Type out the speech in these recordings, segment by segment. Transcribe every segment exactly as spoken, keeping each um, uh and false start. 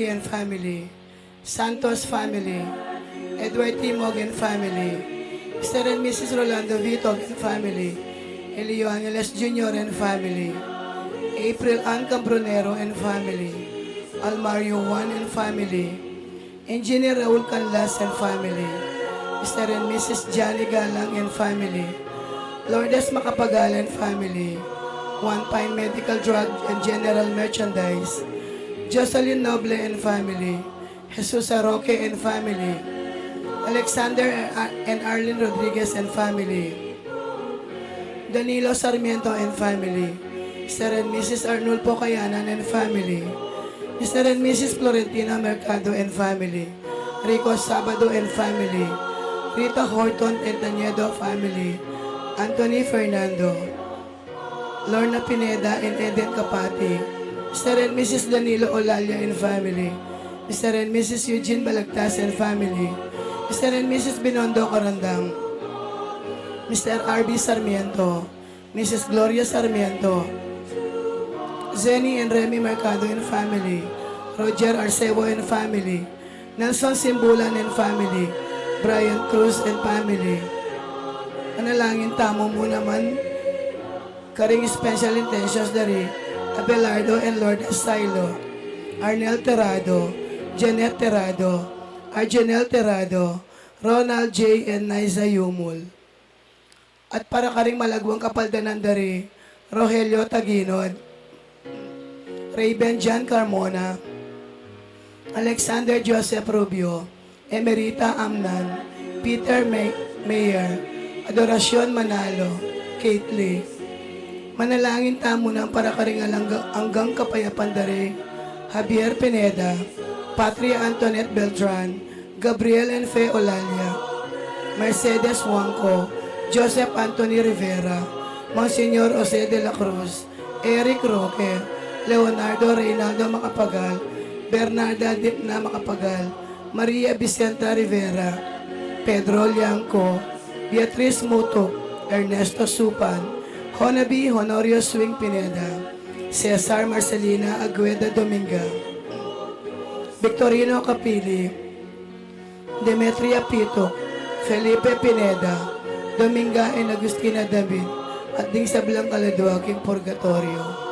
and family, Santos family, Edward Timog and family, Mister and Missus Rolando Vitog and family, Elio Angeles Junior and family, April Ann Cambronero and family, Almario Juan and family, Engineer Raul Canlas and family, Mister and Missus Johnny Galang and family, Lourdes Macapagal and family, One Pine Medical Drug and General Merchandise, Jocelyn Noble and family, Jesusa Roque and family, Alexander and Arlene Rodriguez and family, Danilo Sarmiento and family, Mister and Missus Arnulfo Kayanan and family, Mister and Missus Florentina Mercado and family, Rico Sabado and family, Rita Horton and Tañedo family, Anthony Fernando, Lorna Pineda and Eden Capati, Mister and Missus Danilo Olalia and family, Mister and Missus Eugene Balagtas and family, Mister and Missus Binondo Corandang, Mister R B Sarmiento, Missus Gloria Sarmiento, Zenny and Remy Mercado and family, Roger Arcebo and family, Nelson Simbulan and family, Brian Cruz and family. Manalangin tamu mu naman karing special intentions dari Abelardo and Lourdes Sailo, Arnel Terado, Janet Terado, Arjenel Terado, Ronald J. and Niza Yumul. At para karing malagwang kapaldanan dari Rogelio Taginod, Rayben John Carmona, Alexander Joseph Rubio, Emerita Amnan, Peter May- Mayer, Adoracion Manalo, Kate Lee. Manalangin tamu nang para karing alang- anggang kapayapan dari Javier Pineda, Patria Antoinette Beltran, Gabriel and Fe Olalia, Mercedes Juanco, Joseph Anthony Rivera, Monsignor Jose de la Cruz, Eric Roque, Leonardo Reynaldo Macapagal, Bernarda Dipna Macapagal, Maria Vicenta Rivera, Pedro Liangco, Beatriz Mutuc, Ernesto Supan, Honabi Honorio Swing Pineda, Cesar Marcelina Agueda Dominga, Victorino Capili, Demetria Pituc, Felipe Pineda, Dominga and Agustina David, at ding sablang kaladua king purgatorio.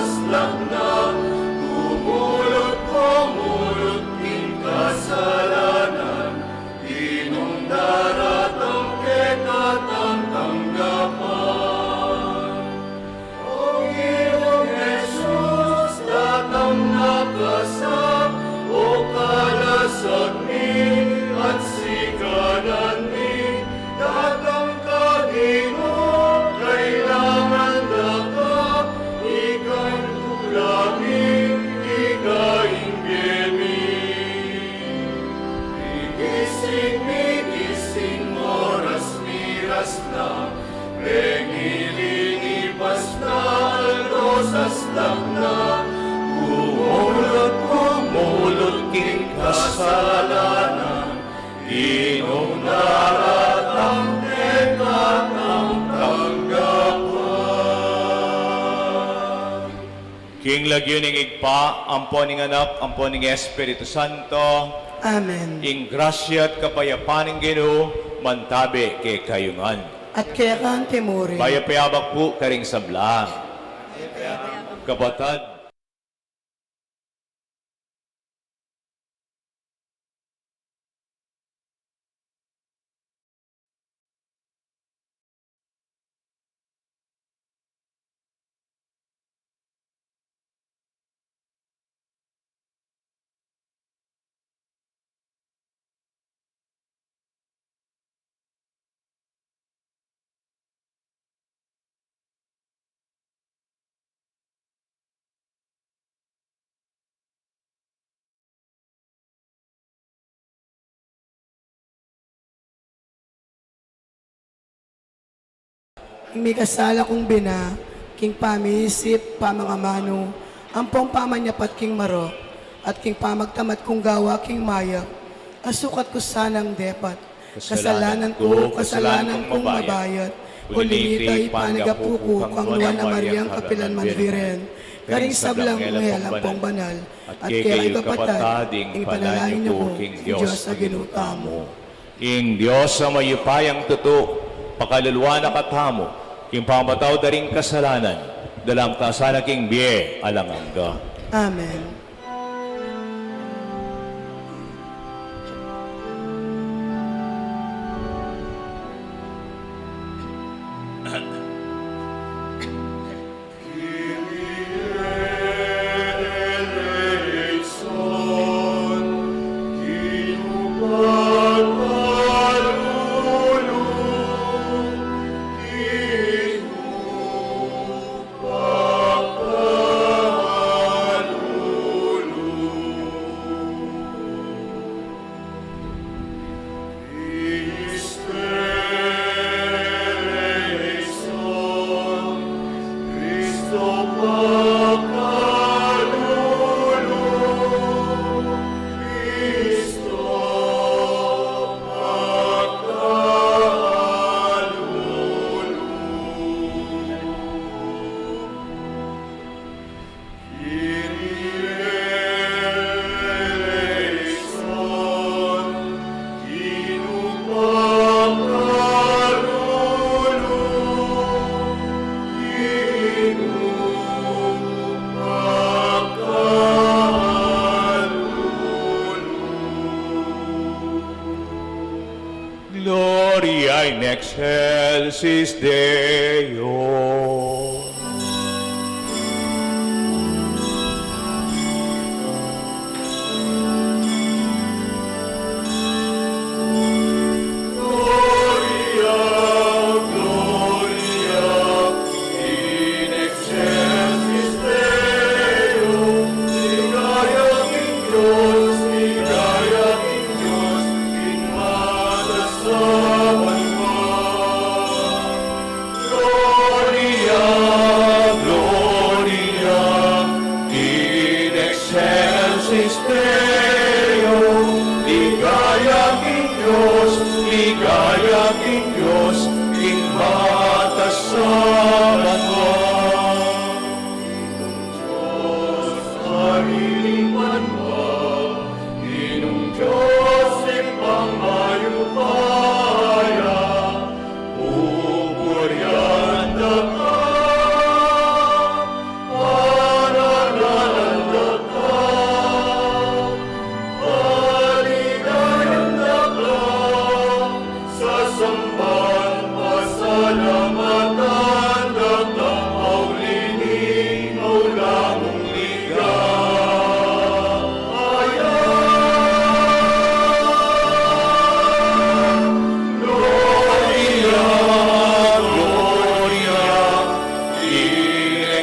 Aslak na, bumulut, bumulut king kasalanan, Ginung daratang kekatang tanggapan. O Ginung Jesus, datang na ka sa, o kalasag mi at sikanan mi, datang ka Ginu, kailangan da ka, ika ing tula mi, ika ing bie mi. Migising, migising, oras miras na, pengilinipas na, aldo saslak na, bumulut, bumulut king kasalanan, Ginung daratang kekatang tanggapan. King lagyu ning Ibpa, ampo ning Anak, ampo ning Espiritu Santo. Amen. Ing grasya at kapayapan ning Ginu, mantabe kekayu ngan. At keka mu rin. Mayap a abak pu karing sabla. Kapatad. Ing mikasala kung bina, king pamiisip, pamangamanu, ampong pamanyapat king marok, at king pamagtamad kung gawa king mayap, asukat ku sanang depat. Kasalanan ku, kasalanan kung mabayat, uling ita ipanyawad ku kang Nuan a Mariang kapilan man Birhen, karing sablang anghel ampong banal, at kekayu kapatad, ing panalangin yu ku king Dios a Ginu tamu. Ing Dios a mayupayang tutu, pakaluluan na katamu, king pamamatawad da ring kasalanan, dalam ta sana king bie alang angga. Amen. Gloria in excelsis Deo.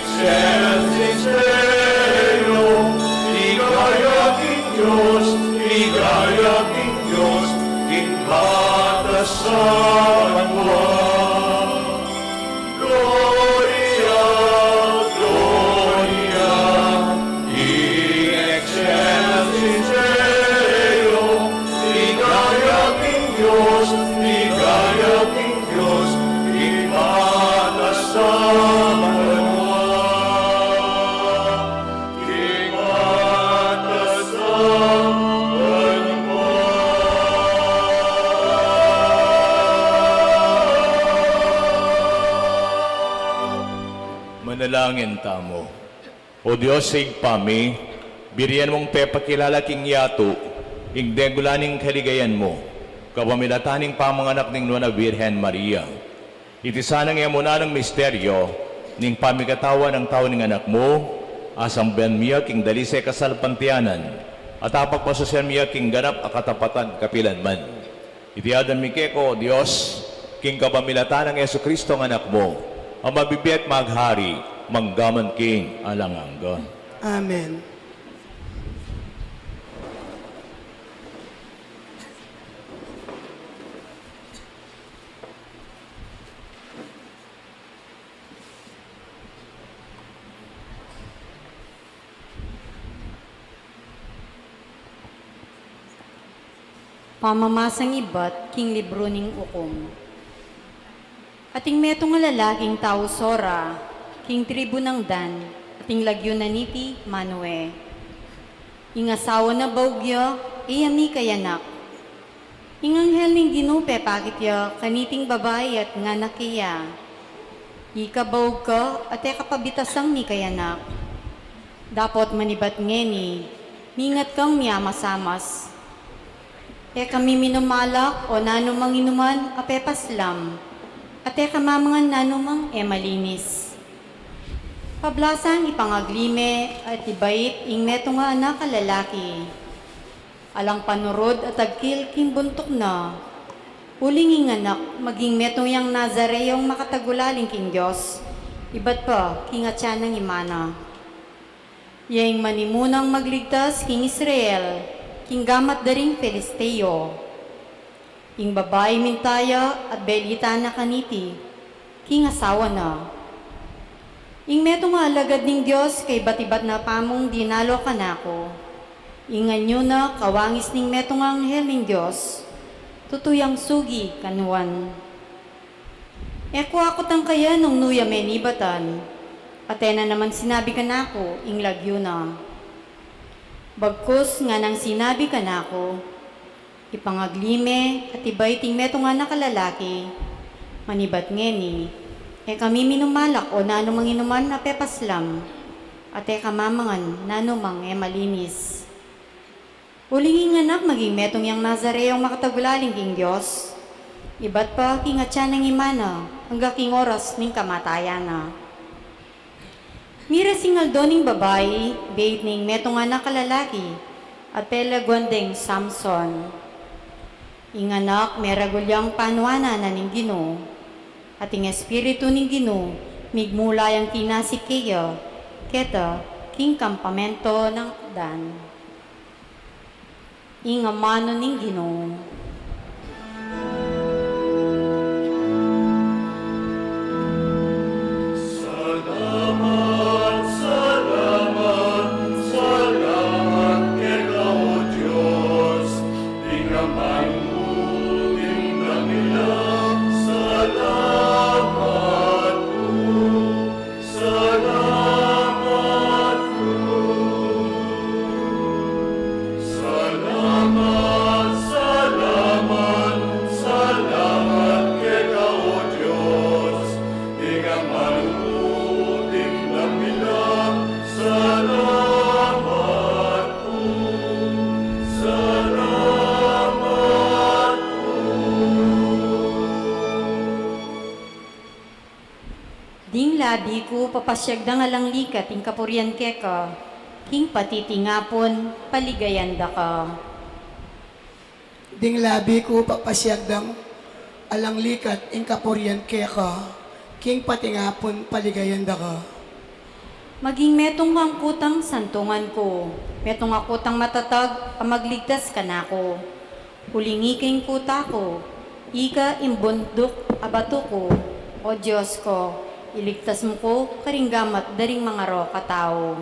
Excelsis Deo, ligaya king Dios, ligaya king Dios, king batasan banua. Gloria, gloria, in excelsis Deo, ligaya king Dios, ligaya king Dios, king batasan banua. King batasan banua. Manalangin tamu. O Dios, Ibpa mi, birian mung pepakilala king yatu ing degula ning kaligayan mu, kapamilatan ning pamanganak ning Nuan a Birhen Maria. Iti sanang e mu nanung misteryo ning pamikatawan nang tau ning Anak mu, asamban mi ya king dalise kasalpantayanan, at apagpasusian mi ya king ganap a katapatan kapilan man. Iti adwan mi keka, O Dios, king kapamilatan nang Jesucristo a Anak mu, a mabibie at maghari mangga man king alang angga. Amen. Pamamasang ibat king libru ning Ukum. Ating metung a lalaking tau Zora, king tribu nang Dan, ating lagyu na niti Manoe. Ing asawa na baug ya, e ya mikayanak. Ing anghel ning Ginu pepakit ya kaniting babai at nganak keya, "Ika baug ka, at e ka pa bitasang mikayanak. Dapot manibat ngeni, mingat kang miamasamas. E ka miminumalak o nanumang inuman a pepaslam, at e ka mamangan nanumang e malinis." Pablasang ipangagli me at ibait ing metung a anak a lalaki. Alang panurud a tagkil king buntuk na. Uling ing anak maging metung yang Nazareong makatagulaling king Dios, ibat pa king atyan nang ima na. Iya ing manimunang magligtas king Israel, king gamat da ring Filisteo. Ing babai minta ya at belitan na kaniti, king asawa na. Ing metung a alagad ning Dios kaibat-ibat na pamung dinalo kanaku. Ing anyu na kawangis ning metung a anghel ning Dios, tutu yang sugi kanuan. E ku akutang kaya nung nu ya menibatan, at e na naman sinabi kanaku ing lagyu na. Bagkus nganang sinabi kanaku, ipangagli me at ibait ing metung a anak a lalaki, manibat ngeni, e ka miminumalak o nanumang inuman a pepaslam, at e ka mamangan nanumang e malinis. Uling ing anak maging metung yang Nazareong makatagulaling king Dios, ibat pa king atyan nang ima na, angga king oras ning kamatayan na. Miras ing aldo ning babai, beit ne ing metung a anak a lalaki, at pelaguan deng Samson. Ing anak meragul yang panuanan na ning Ginu, at ing Espiritu ning Ginu migmula yang kinasik keya, keta king kampamento nang Dan. Ing amanu ning Ginu. Salamat, salamat, salamat keka, O Dios, ing amanu ning dakila. Salamat pu. Salamat pu. Salamat, salamat, salamat keka, O Dios, ing amanu ning dakila. Salamat pu. Salamat pu. Ding labi ku papasiag dang alang likat ing kapurian keka, king patitingapun paligayan da ka. Ding labi ku papasiag dang alang likat ing kapurian keka, king patingapun paligayan da ka. Maging metung kang kutang santungan ku, metung a kutang matatag a magligtas kanaku. Uling ika ing kuta ku, ika ing bunduk a batu ku, O Dios ku, iligtas mu ku karing gamat da ring mangarok a tau.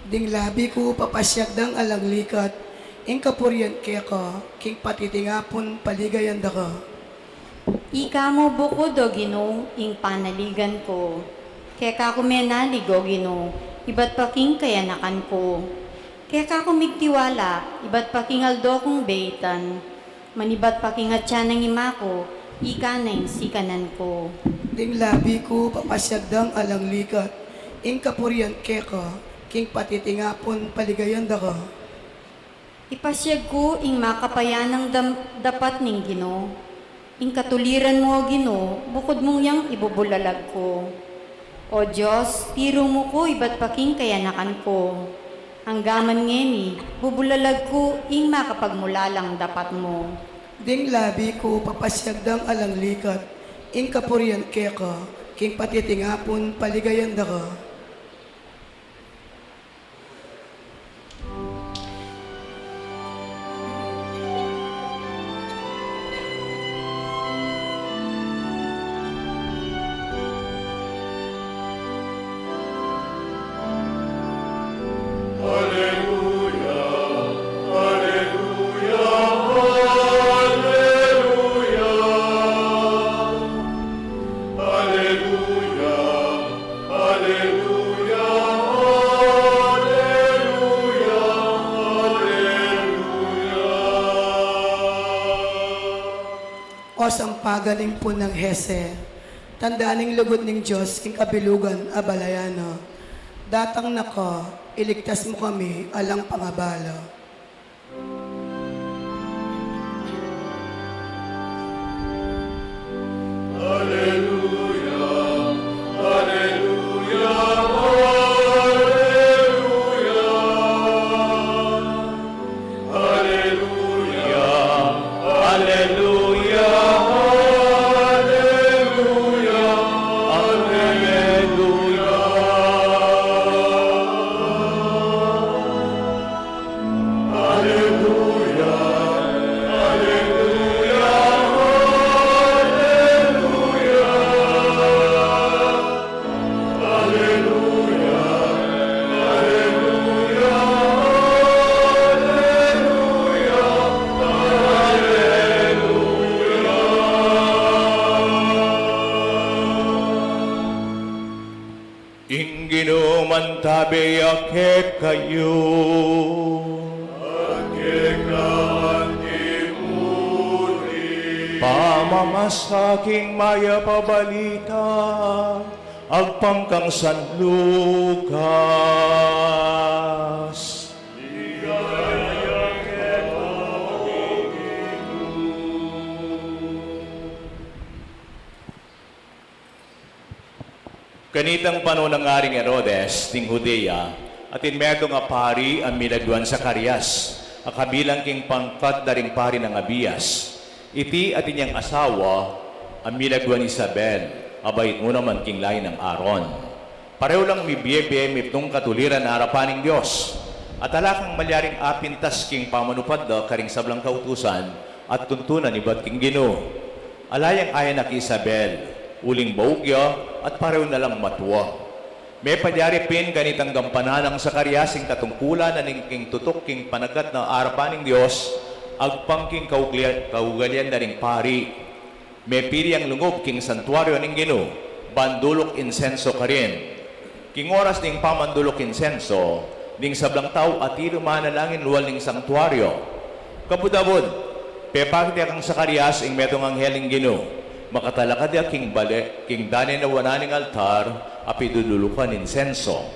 Ding labi ku papasiag dang alang likat, ing kapurian keka, king patitingapun paligayan da ka. Ika mu bukud, O Ginu, ing panaligan ku. Keka ku menalig, O Ginu, ibat pa king kayanakan ku. Keka ku migtiwala, ibat pa king aldo kung beitan. Manibat pa king atyan ning ima ku, ika na ing sikanan ku. Ding labi ku papasiag dang alang likat, ing kapurian keka, king patitingapun paligayan da ka. Ipasiag ku ing makapayan a dam-, dapat ning Ginu. Ing katuliran mu, O Ginu, bukud mung yang ibubulalag ku. O Dios, tiru mu ku ibat pa king kayanakan ku. Anggaman ngeni, bubulalag ku ing makapagmulalang dapat mu. Ding labi ku papasiag dang alang likat, ing kapurian keka, king patitingapun paligayan da ka. Aleluya, aleluya, aleluya. Aleluya, aleluya, aleluya, aleluya. O sampagan ning punan nang Jese, tanda ning lugud ning Dios king kabilugan a balayan na. Datang na ka, iligtas mu kami alang pangabala. Aleluya, aleluya, aleluya. Aleluya, aleluya, aleluya, aleluya. Aleluya, aleluya, aleluya. Aleluya, aleluya, aleluya, aleluya. Ing Ginu mantabe ya kekayu. At keka antimurin. Pamamasa king mayap a balita agpang kang San Lucas. Kanitang panahun a ngaring Herodes ning Judea, atin metung a pari a milagwan Zacarias, a kabilang king pangkat da ring pari nang Abias. Iti atin yang asawa a milagwan Isabel, a bait mu naman king lahi nang Aaron. Parehu lang mibie-bie mitmung katuliran arapan ning Dios. At ala kang malyaring apintas king pamanupad da karing sablang kautusan at tuntunan ibat king Ginu. Ala yang anak i Isabel, uling baug ya at parehu na lang matua. Mepalyari pin kanitang gampanan nang Zacarias ing katungkulan na ning king tutuk king panagat na arapan ning Dios, agpang king kauglia-, kaugalian da ring pari. Mepili yang lungub king santuario ning Ginu, ban duluk insenso karin. King oras ning pamanduluk insenso, ding sablang tau atilu manalangin lual ning santuario. Kabud-abud, pepakit ya kang Zacarias ing metung anghel ning Ginu. Makatalakad ya king bale, king dane na wanan ning altar a pidudulukan insenso.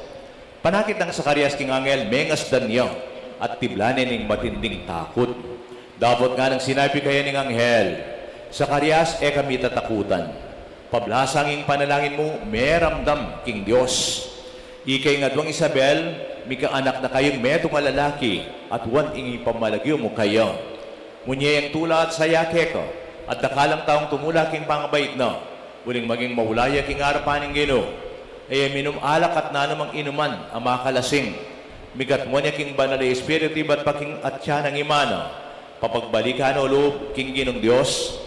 Panakit nang Zacarias king anghel, mengasdan ya at tiblan ne ning matinding takut. Dapot nganang sinabi kaya ning anghel, "Zacarias, e ka mitatakutan. Pablasang ing panalangin mu, meramdam king Dios. Ika ing aduang Isabel, mikaanak na kayung metung a lalaki, at nuan ing ipamalagyu mu kaya. Munye yang tula at saya keka, at dakalang taung tumula king pangabait na, uling maging maula ya king arapan ning Ginu. E ya minum alak at nanumang inuman a makalasing. Mikatmu ya king Banal a Espiritu ibat pa king atyan nang ima na. Papagbalikan no lub king Ginung Dios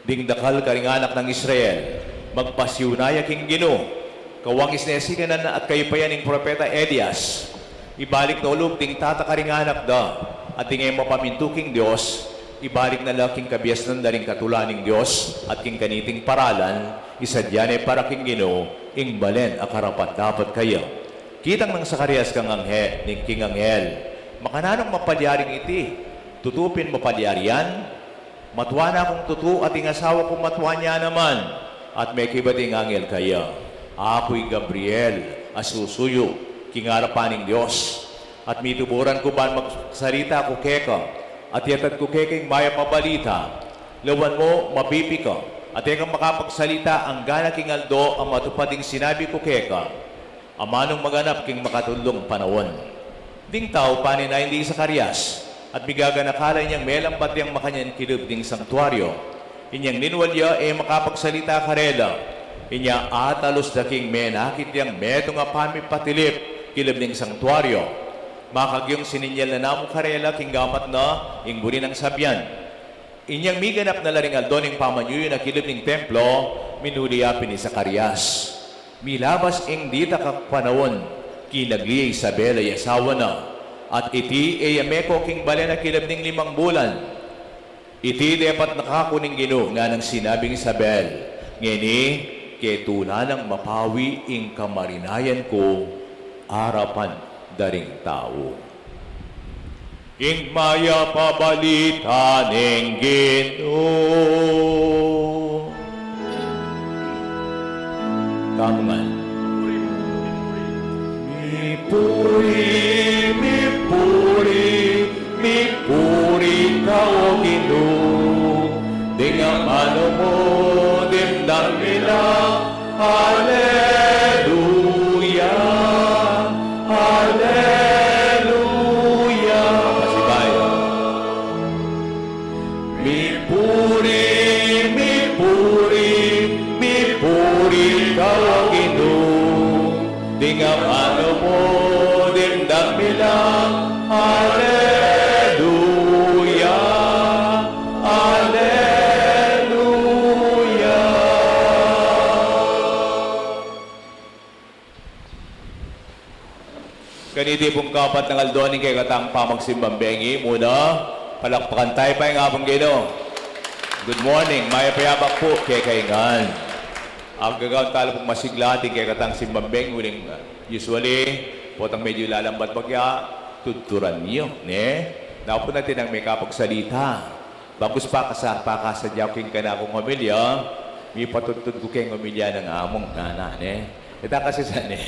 ding dakal karing anak nang Israel. Magpasiuna ya king Ginu. Kawangis ne sikanan at kayupayan ning propeta Elias. Ibalik no lub ding tata karing anak da, at ding e mapamintu king Dios, ibalik na la king kabiasnan da ring katula ning Dios, at king kaniting paralan, isadya ne para king Ginu ing balen a karapat-dapat kaya. Kitang nang Zacarias kang anghe-, ning king anghel, "Makananung mapalyari iti? Tutu pin mapalyari yan? Matua na kung tutu at ing asawa ku matua na naman." At mekibat ing anghel kaya, "Aku i Gabriel, a susuyu king arapan ning Dios, at mituburan ku ban magsalita ku keka, at yatad ku keka ing mayap a balita. Lawan mu, mapipi ka, at e ka makapagsalita anggana king aldo a matupad ing sinabi ku keka, amanung maganap king makatudlung panaun." Ding tau paninayan di Zacarias, at migaganaka la inyang melambat yang makanyan kilub ding santuario. Inyang ninwal ya e makapagsalita karela. Inya atalus da king menakit yang metung a pamipatilip kilub ning santuario. Makagyung sininyal na namu karela king gamat na ing buri nang sabian. Inyang miganap na la ring aldo ning pamanyuyu na kilub ning templo, minuli ya pin i Zacarias. Milabas ing ditak a panaun, kinagli ya i Isabel a asawa na. At iti e ya meko king balen a kilub ning limang bulan. Iti depat na kaku ning Ginu, nganang sinabing Isabel, ngeni ketula nang mapawi ing kamarinayan ku arapan da ring tau. Ing mayap a balita ning Ginu. Tamu ngan. Mipuri, mipuri, mipuri ka, o Ginu, ding amanu mu dimdam mi la. Aleluya, aleluya. Pasibayu. Mipuri, mipuri, mipuri ka, o Ginu, ding amanu mu dimdam mi la. Aleluya, aleluya. Kaniti pung kapat nang aldo ning kekatang pamagsimbang bengi, muna, palakpakan tayu pa ing Apung Ginu. Good morning, mayap a yabak pu kekayu ngan. Agagawan tala pung masigla ating kekatang simbang bengi, uling, uh, usually, potang medyu lalambat bagya, tuturan yu, ne? Naku pu, atin nang mekapagsalita. Bagus pa kasa-, pakasadya ku king kanakung homilya, mipatudtud ku keng homilya nang amung ngana, ne? Ita kasi sa, ne?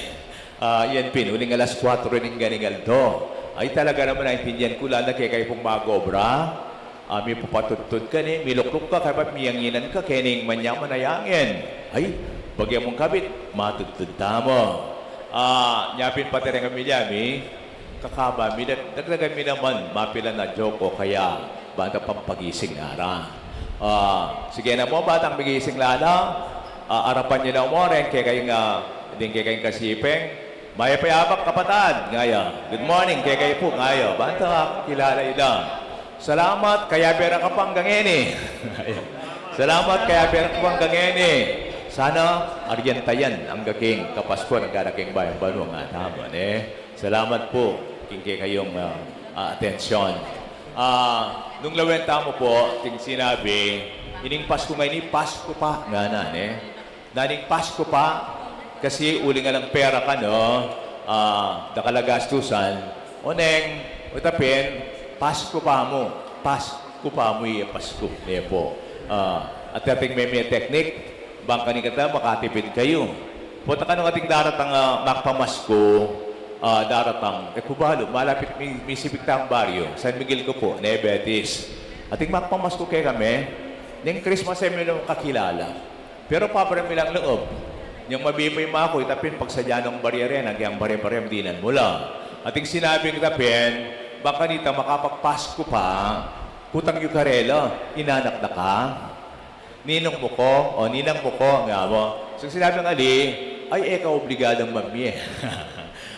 Ah, yan pin, uling alas kuwatro ning ganing aldo. Ay, talaga naman, naintindian ku, lalo na kekayu pung mag-obra. Ah, mipapatudtud ka, ne? Milukluk ka, kaya pa miyanginan ka, keni ing manyaman a yangin. Ay, bagya mung kabit, matudtud tamu. Ah, nya pin pati reng homilya mi, kakaba mi, dag-, dagdagan mi naman, mapilan a joke o kaya banta pampagising na ra. Ah, sige na mu, batang migising la la, ah, arapan yu na mu reng kekayung, ah, ding kekayung kasiping. Mayap a yabak, kapatad, ngaya. Good morning, kekayu pu, ngaya. Banta kilala ila. Salamat, kayabe ra ka pa anggang ngeni. Salamat, kayabe ra ka pa anggang ngeni. Sana aryanta yan angga king kapaskuan, angga na king bayung banua, ngana tamu, ne? Salamat pu king kekayung, ah, ah, atensyon. Ah, nung lawen tamu pu, king sinabi, ining Pasku ngeni, Pasku pa, ngana, ne? Naning Pasku pa, kasi uling alang pera kanu, ah, dakal a gastusan, oneng, o ita pin, Pasku pa mu, Pasku pa mu, iya Pasku, ne pu. Ah, at ating meme teknik, bang kanita makatipid kayu. Pota kanu ating daratang, ah, magpamasku, ah, daratang, e ku balu, malapit mi-, misipik tang baryu, San Miguel ku pu, ne, Betis. Ating magpamasku kekami, ning Christmas e mi naman kakilala. Pero pabra mi lang loob. Nyang mabibay maku, ita pin pagsadya nung barya rin, agyang barya-barya, dinan mu la. Ating sinabi ita pin, bang kanita makapagpasku pa, kutang yu karela, inanak na ka? Ninong mu ku, o ninang mu ku, ngana mu. So, sinabi nga ali, Ay, e ka obligadung mamie.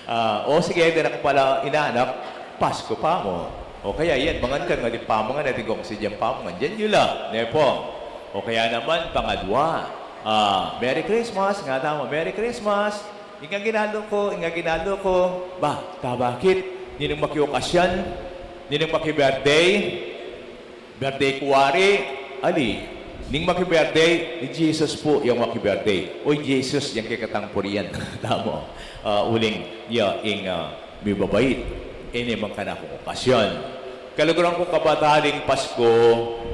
Ah, o sige, dinan ku pala inanak, Pasku pa mu. O kaya yan, mangan ka, ating pamangan, atin kung si dinan pamangan, dinan yu la, ne pu. O kaya naman, pangadwa, ah, Merry Christmas, ngana mu, Merry Christmas. Ing aguinalu ku, ing aguinalu ku. Ba, ta bakit? Ninung maki-okasyon? Ninung maki-birthday? Birthday ku wari, ali, ning maki-birthday, i Jesus pu yang maki-birthday. O i Jesus yang kekatang purian. Tamu. Ah, uling ya ing, ah, mibabait. E ne man kanakung okasyon. Kaluguran kung kapatad, ing Pasku,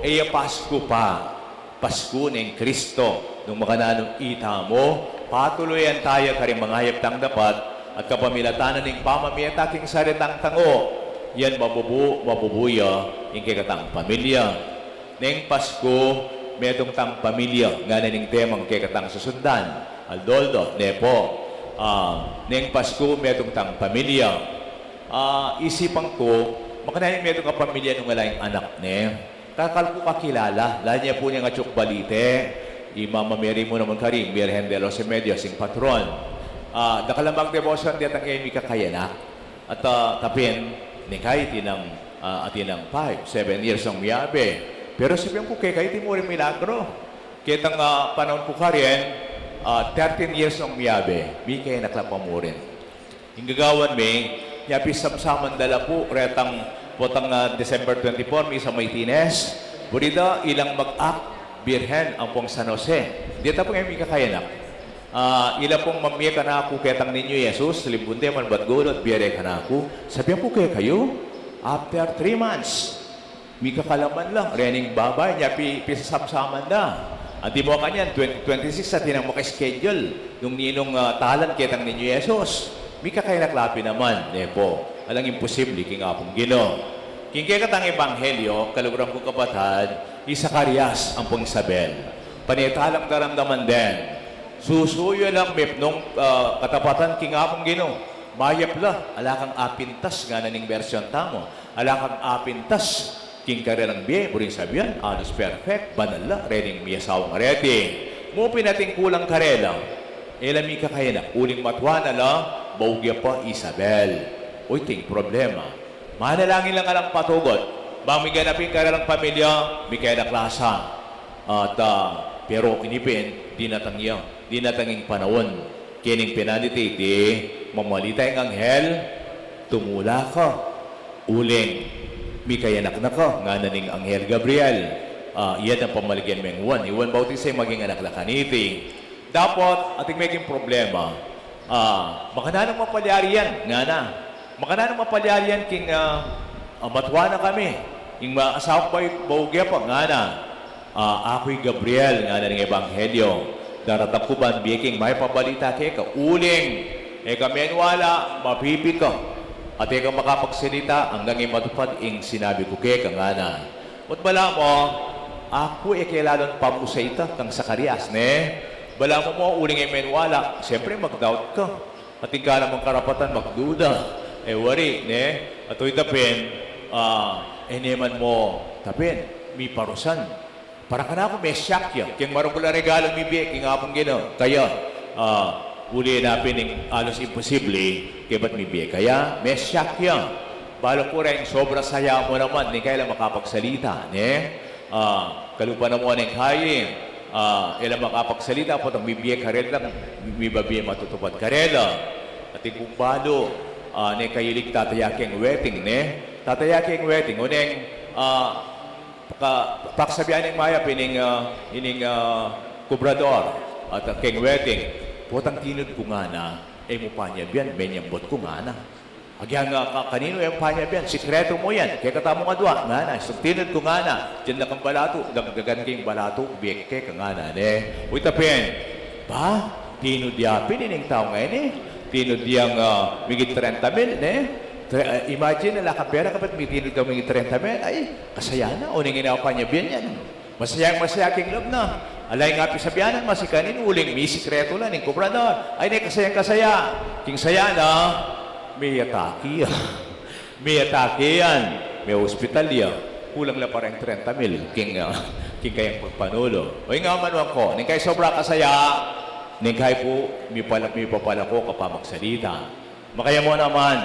e ya Pasku pa. Pasku neng Kristo. Nung makananu itamu, patuluyan taya karing mangayap tang dapat, at kapamilatan na ning pamamie ta king saritang tango, yan mabubu, mabubu ya ing kekatang pamilya. Neng Pasku, metung tang pamilya, ngana ning temang kekatang susundan. Aldo-aldo, ne pu. Ah, neng Pasku, metung tang pamilya. Ah, isipan ku, makananu ing metung a pamilya nung ala ing anak ne. Kakal ku kakilala, lalu ne pu ning atiu ku balite, i Mama Mary mu naman karin, Virgen de los Remedios, ing patron. Ah, dakal a magdebosyon detang e mikakayanak. At, ah, tapin, ning kaya atin nang, ah, atin nang five, seven years nang miyabe. Pero sabian ku keka, iti mu ring milagro. Ketang, ah, panaun ku karin, ah, thirteen years nang miyabe, mikayanak la pa mu rin. Ing gagawan mi, nya pisamsaman da la pu, retang potang, ah, December twenty-four, misa maitines, buri da ilang mag-act Birhen ampong San Jose. Deta pung e mikakayanak. Ah, ila pung mamie kanaku ketang Niño Jesus, limbun de man bat gulot, bie re kanaku. Sabian ku kekayu, after three months, mikakalaman la, rening babai, nya pi, pisamsaman da. Antimo kanyan, twenty twenty-six, atin nang maka-schedule nung ninung, ah, talan ketang Niño Jesus. Mikakayanak la pin naman, ne pu. Alang imposible king Apung Ginu. King kekatang ebanghelyo, kaluguran kung kapatad, i Zacarias ampong Isabel. Pane talang daramdaman den. Susu ya lang mipnung, ah, katapatan king Apung Ginu. Mayap la, ala kang apintas, ngana ning bersyon tamu. Ala kang apintas king karelang bie, buring sabian, alus perfect, banal la, rening miasawang areti. Mu pin atin kulang karela, e la mikakayanak, uling matua na la, baug ya pa Isabel. Uy, iting problema. Manalangin lang alang patugut. Bang miganap ing karelang pamilya, mikayanak la sa. At, ah, pero ini pin, dinatang ya, dinatang ing panaun. Kening penalty, di, mamalita ing anghel, tumula ka. Uling, mikayanak na ka, ngana ning anghel Gabriel. Ah, iya nang pamaligyan meng Juan. I Juan Bautista ing maging anak la kaniti. Dapot, ating meging problema. Ah, makananu mapalyari yan, ngana. Makananu mapalyari yan king, ah, ah, matua na kami. Ing ma-, asawa ku baug ya pa, ngana. Ah, aku i Gabriel, ngana ning ebanghelyo. Daratang ku ban bie king mayap a balita keka, uling e ka menwala, mapipi ka, at e ka makapagsalita anggang e matupad ing sinabi ku keka, ngana. Ot balamu, aku e ke lalung pamusa ita kang Zacarias, ne? Balamu mu, uling e menwala, siyempre mag-doubt ka. Atin ka namang karapatan magduda. E wari, ne? At uy tapin, ah, e ne man mu, tapin, miparusan. Para kanaku, mesyak ya. King maragul a regalung mibie king Apung Ginu. Kaya, ah, uli na pin ing alus imposible, kaybat mibie kaya, mesyak ya. Balu ku reng sobra saya mu naman, ning kaya e la makapagsalita, ne? Ah, kalupa na mu ning kaya, ah, e la makapagsalita, potang mibie karela, mibabie matutupad karela. Atin kung balu, ah, ne kaya ilig tataya keng wedding, ne? Tataya keng wedding, o neng, ah, Paka-, paksabian ning mayap ining, ah, ining, ah, kubrador at, ah, keng wedding. Potang tinud ku ngana, e mu panyabian, menyambut ku ngana. Agyang, ah, ka-, kaninu e mu panyabian, sikretu mu yan, kekatamung adua, ngana, istung tinud ku ngana, dinan da kang balatu, dagdagan ke ing balatu, bie ke keka ngana, ne. Uy tapin, ba, tinud ya pin ining tau ngeni, tinud yang, ah, migit trenta mil, ne. Tre-, ah, imagine, ala kang pera, kapat mitinud ka migit trenta mil, ay, kasaya na, o ning inawa panyabian yan. Masayang masaya king lub na. Ala ing apisabianan, masikan ing uling misikretu la ning kubrador. Ay, ne, kasayang kasaya. King saya na, miyataki ya. Miyataki yan. Miya-ospital ya. Kulang la pa reng trenta mil. King, ah, king kayang pagpanulu. O, ing amanuan ku, ning kaya sobra kasaya, Neng kaya pu, mipala-, mipapalako ka pa magsalita. Makaya mu naman,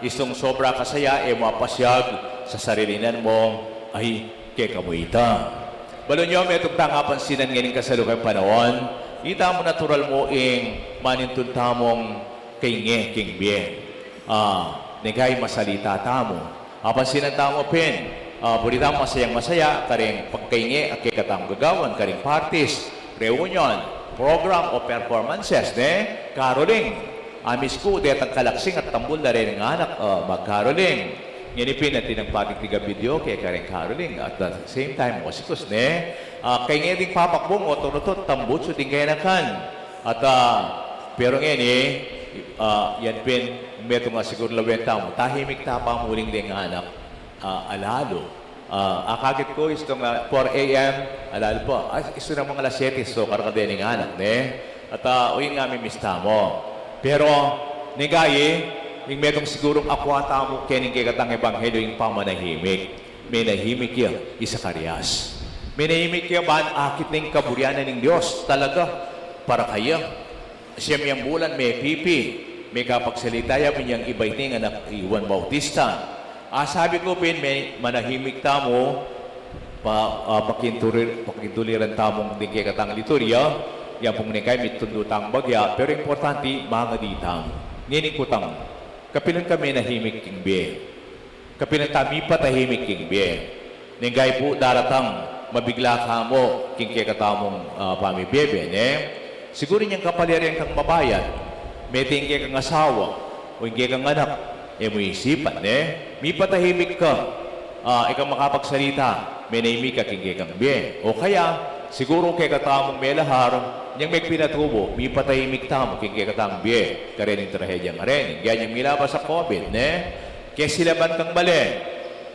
istung sobra kasaya, e mu apasyag sa sarili nan mu, ay, kekamu ita. Balon yu, metung tang apansinan ngening kasalukuyang panaun, ita mu natural mu ing manintun tamung kainge king bie. Ah, neng kaya masalita tamu. Apansinan tamu pin, ah, buri tamu masayang-masaya, karing pagkainge a kekatamung gagawan, karing parties, reunion, program o performances, ne? Caroling. Amis ku, detang kalaksing at tambul da reng anak, ah, mag-caroling. Ngeni pin, atin nang pating tiga-videoke karing caroling at the same time, musikus, ne? Ah, kainge ding papakbung o turutot, tambutsu ding kayanakan. At, ah, pero ngeni, ah, yan pin, metung a siguru lawen tamu, tahimik ta pa muling deng anak, ah, alalu. Ah, akakit ku, istung, ah, four A M, alalu pa. Ah, istung alang alas siyete, so, karakal deng anak, ne? At, ah, o, ing mimista mu. Pero, neng kaya, ing metung sigurung akua tamu, kening kekatang ebanghelyo, ing pamanahimik. Menahimik ya i Zacarias. Menahimik ya ban akit ne ing kaburian ning Dios talaga para kaya. Siyam yang bulan, mepipi, mekapagsalita ya, minyang ibat ning anak i Juan Bautista. Ah, sabi ku pin, me-, manahimik tamu, pa, ah, pakintulir-, pakintuliran tamung ding kekatang liturya, yan pung neng kaya mitundu tang bagya, pero importante, mangadi tamu. Ngening kutang, kapilan ka menahimik king bie? Kapilan ta mipatahimik king bie? Neng kaya pu daratang mabigla ka mu king kekatamung, ah, pamibiebe, ne? Siguru inyang kapaliarian kang mabayat, mete ing kekang asawa, o ing kekang anak, e mu isipan, ne? Mipatahimik ka, ah, e ka makapagsalita, menahimik ka king kekang bie. O kaya, siguru kekatamung melahar, inyang megpinatubu, mipatahimik tamu king kekatang bie, karening trahedyang reni, inyang milabas a COVID, ne? Kesilaban kang bale,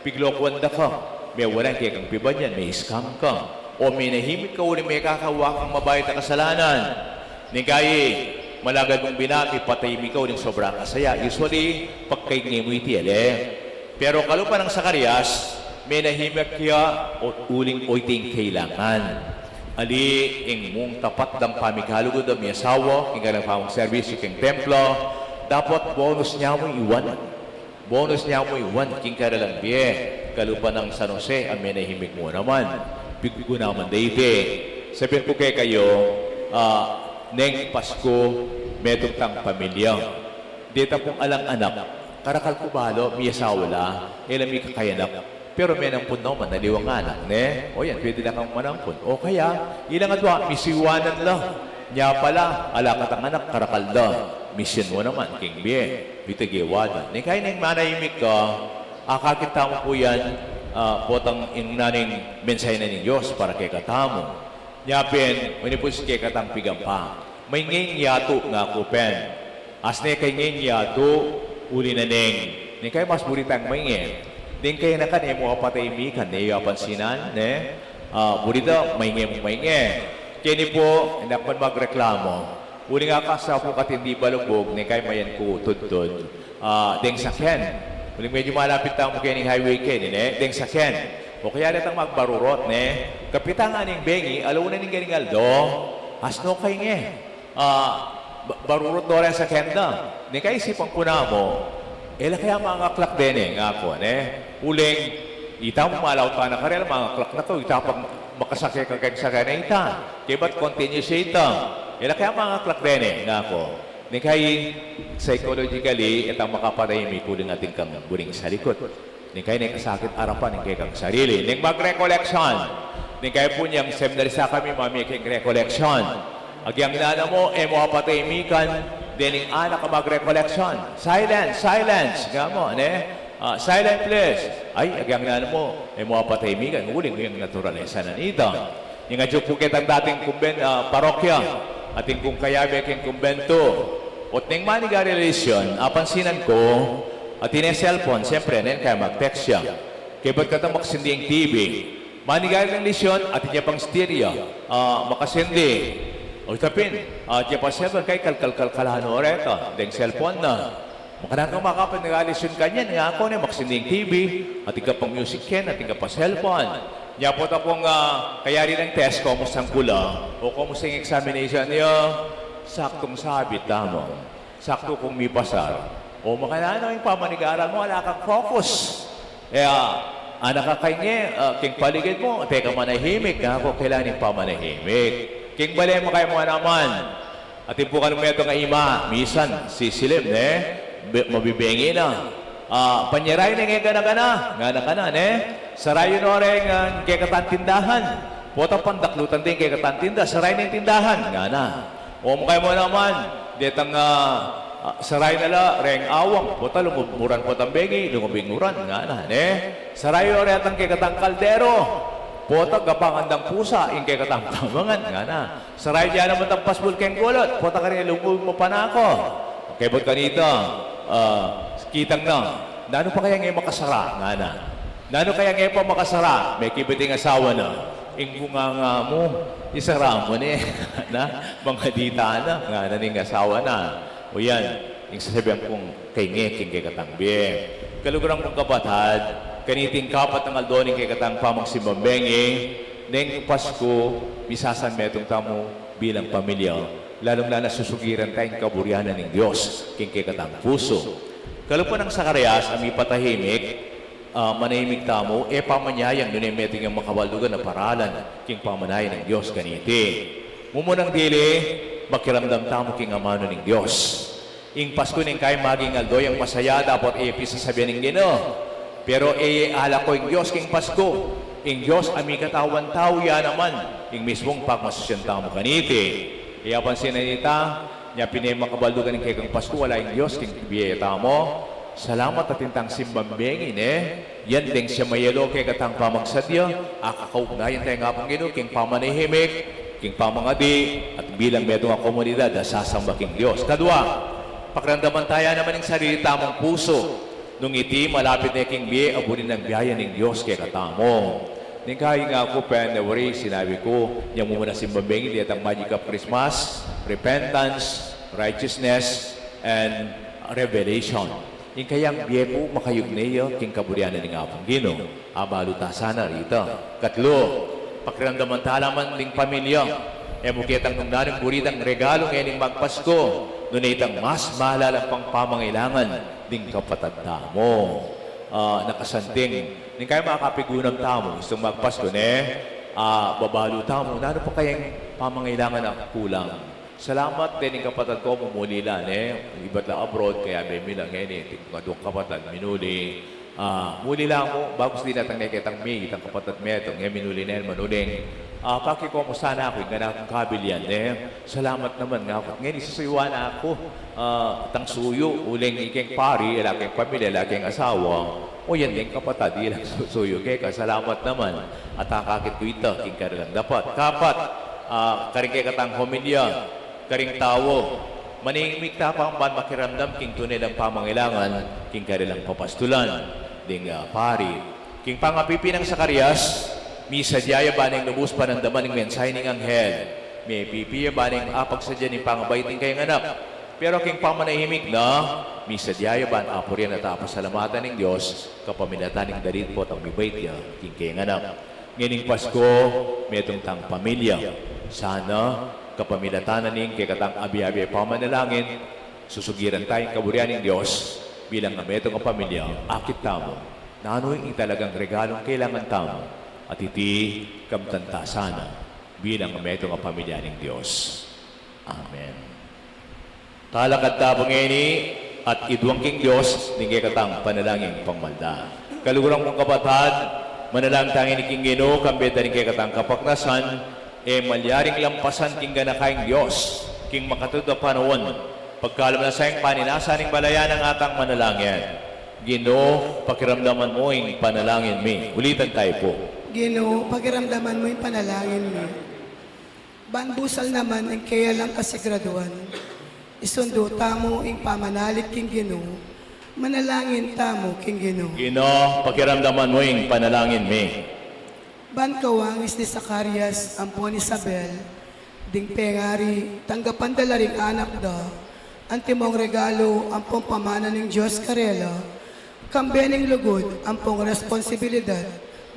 piglokuan da ka, mewalan kekang pibandian, me-scam ka, o menahimik ka uling mekakawa kang mabayat a kasalanan. Neng kaya, malagad mung bina, mipatahimik ka uling sobra kasaya. Usually, pagkainge mu iti, ale. Pero kalupa nang Zacarias, menahimik ya, o, uling oyting kailangan. Ali, ing mung tapat dang pamikalugud a miasawa, king kanilang pamagserbisyu king templo, dapot bonus ne mu iwan. Bonus ne mu iwan king karalang bie, kalupa nang San Jose, a menahimik mu naman. Piggunaman da iti. Sabian ku kekayu, ah, neng Pasku, metung tang pamilya. Deta pung alang anak, karakal ku balu, miasawa la, e la mikakayanak. Pero menampun naman, aliwang anak, ne? O yan, pwede na kang manampun. O kaya, ilang adwa, misiwanan la. Nya pala, ala katang anak, karakal da. Misyun mu naman, king bie. Ita gewa da. Neng kaya neng manahimik ka, akakit tamu pu yan, ah, potang ing naneng mensahe na ning Dios para kekatamu. Nya pin, manipus kekatang pigampa. Maingeng yatu, ngaku pin. Asne kaingeng yatu, uli na neng. Neng kaya mas buri tang mainge. Deng kayanakan e mu apatahimikan, ne, yu apansinan, ne? Ah, buri da, mainge mung mainge. Keni pu, e na ku man magreklamu. Uling akasa pu katindi balubug, neng kaya mayan ku tudtud. Ah, deng saken. Uling medyu malapit tamu kening highway keni, ne? Deng saken. O kaya detang magbarurot, ne? Kapita ngana ning bengi, ala una ning gening aldo, asno kainge. Ah, ba-, barurut do reng saken da. Neng kaya isipan ku namu, e la kaya mangaklak dene, ngaku, ne? Uling, ita mu malaut ka na karela, mangaklak na ka, ita pag makasake ka keng saken a ita. Kaybat continuous ya ita. E la kaya mangaklak dene, ngaku. Neng kaya psychologically, e ta makapatahimik uling atin kang buring salikut. Neng kaya neng kasakit arapan ing kekang sarili. Neng mag-recollection. Neng kaya pu inyang seminarista kami, mamie keng recollection. Agyang nana mu, e mu apatahimikan, dening anak a mag-recollection. Silence, silence, nga mu, ne? Ah, silent, please. Ay, agyang nana mu, e mu apatahimikan, uling ing naturalesa na nita. Ing atyu ku ketang dating kumben-, ah, parokya, atin kung kayabe king kumbentu. Ot neng manigaring lisyon, apansinan ku, atin yang cellphone, siyempre, neng kaya mag-text ya. Kaybat kata maksindi ing T V. Manigaring lisyon, atin ya pang stereo, ah, makasindi. O ita pin, ah, atin ya pang cellphone, kaya kalkal-kalkalan no reta, deng cellphone na. Makanakang makapanigaring lisyon kanyan, ngaku ne, maksindi ing T V, atin ka pang music ken, atin ka pa cellphone. Nya pu ta pung, ah, kayari nang test, kumusta ing kula, o kumusta ing examination yu, Saktong sabit lamang. Sakto kung mipasar. O makananu ing pamanigaral mu, ala kang focus. E, ah, anak ka kaine, ah, king paligid mu, teka manahimik, na ku kailangan ing pamanahimik. King bale mu kaya mu naman. Atin pu kanu metung a ima, misan, sisilim, ne? Be-, mabibengi na. Ah, panyerayu ne ing e gana-gana, ngana ka na, ne? Sarayu no reng, ah, kekatang tindahan. Pota pandaklutan de ing kekatang tinda, sarayu ne ing tindahan, ngana. O, makananu naman, detang, ah, ah, sarayu na la reng awang, pota lungub-, muran potang bengi, lungub ing uran, ngana, ne? Sarayu no retang kekatang kaldero, pota gapangan dang pusa ing kekatang pamangan, ngana. Sarayu ya naman tang pasbul keng gulut, pota karin lungub mapanako. Kaybat kanita, ah, kitang na, nanu pa kayang e makasara, ngana. Nanu kayang e pa makasara, mekibat ing asawa na. Ing bunganga mu, isara mu ne, na, mangadita na, ngana ning asawa na. O yan, ing sasabian kung kaine king kekatang bie. Kaluguran kung kapatad, kaniting kapat a aldo ning kekatang pamagsimbang bengi, neng Pasku, misasanmetung tamu bilang pamilya, lalung-lalu na susugiran taya ing kaburian ning Dios king kekatang pusu. Kalupa nang Zacarias a mipatahimik, ah, manahimik tamu, e pamanyayang nune metung yang makabaldugan a paralan king pamanaya ning Dios kaniti. Mumunang dili, makiramdam tamu king amanu ning Dios. Ing Pasku ning kayang maging aldo yang masaya dapot e pisasabian ning Ginu. Pero e ye alako ing Dios king Pasku. Ing Dios a mikatawan tau ya naman ing mismung pagmasusian tamu kaniti. E apansinan ita, nya pin e makabaldugan ing kekang Pasku, ala ing Dios king bie tamu. Salamat atin tang simbang bengi, ne? Yan deng siya mayelo kekatang pamagsadya, akakaugnayan taya ing Apung Ginu king pamanahimik, king pamangadi, at bilang metung a komunidad a sasamba king Dios. Kadua, pakiramdaman taya naman ing sarili tamung pusu. Nung iti malapit ne king bie, abunin nang biyaya ning Dios kekatamu. Ning kayi nga ku, January, sinabi ku, nya mu muna simbang bengi, detang Magic of Christmas, repentance, righteousness, and revelation. Ing kayang bie pu makayugne ya king kaburian ning Apung Ginu. Abalu ta sana rita. Katlu, pakiramdaman ta la man ding pamilya. E mu ketang nung nanung buri dang regalu ngening magpasku, nune itang mas malalam pang pamangailangan ding kapatad tamu. Ah, nakasanting, ning kayang makapigunam tamu, istung magpasku, ne? Ah, babalu tamu, nanu pa kayang pamangailangan a kulang? Salamat dening kapatad ku, mumuli la, ne? Ibat la abroad, kayabe mi la ngeni, ing aduang kapatad, minuli. Ah, muli la mu, bagus dinatang ne ketang mi, itang kapatad metung, e minuli ne man uling. Ah, pakikomusta na ku, ing kanaku kabilian, ne? Salamat naman, ngaku. Ngeni susuyuan na ku, ah, tang suyu, uling ikeng pari, ala keng pamilya, ala keng asawa. O yan deng kapatad, ilang su-, suyu keka, salamat naman. At akakit ku ita, king karilang dapat. Kapat, ah, karing kekatang homilya, karing tau, manahimik ta pang ban makiramdam king tune lang pamangailangan king karilang papastulan ding, ah, pari. King pangapipi nang Zacarias, misadya ya ban ing lubus panandaman ing mensahe ning anghel. Mipipi ya ban ing apagsadya ning pangabait ning kayang anak. Pero king pamanahimik na, misadya ya ban apurian at apasalamatan ing Dios kapamilatan ning dalit potang mibait ya king kayang anak. Ngening Pasku, metung tang pamilya. Sana, kapamilatan na ning kekatang abiabi a pamanalangin, susugiran taya ing kaburian ning Dios, bilang a metung a pamilya, akit tamu nanu ing talagang regalung kailangan tamu, at iti kamtan ta sana, bilang a metung a pamilya ning Dios. Amen. Talakad ta pu ngeni at idwang king Dios ding kekatang panalangin pangmalda. Kaluguran kung kapatad, manalangin ta ngeni king Ginu, kambe da ring kekatang kapagnasan, e malyaring lampasan king ganaka ing Dios, king makatutud a panaun, pagkalub na sa ing paninasa ning balayan a ngatang manalangin. Ginu, pakiramdaman mu ing panalangin mi. Ulitan tayu pu. Ginu, pakiramdaman mu ing panalangin mi. Ban busal naman ing keyang kasiguraduan, isundu tamu ing pamanalig king Ginu, manalangin tamu king Ginu. Ginu, pakiramdaman mu ing panalangin mi. Ban kawangis ni Zacarias ampon Isabel, ding pengari, tanggapan da la ring anak da, antimong regalu ampon pamana ning Dios karela, kambe ning lugud ampong responsibilidad,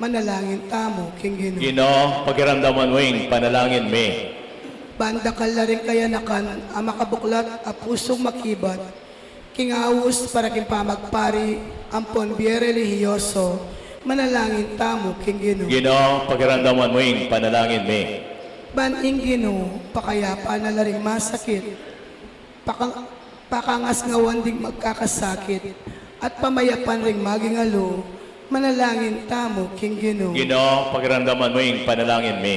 manalangin tamu king Ginu. Ginu, pakiramdaman mu ing panalangin mi. Ban dakal la ring kayanakan a makabuklat a pusung makibat king aus para king pamagpari ampon bie relihiyoso, manalangin tamu king Ginu. Ginu, pakiramdaman mu ing panalangin mi. Ban ing Ginu pakayapan na la ring masakit, pakang-, pakangasngawan ding magkakasakit, at pamayapan ring maging alu, manalangin tamu king Ginu. Ginu, pakiramdaman mu ing panalangin mi.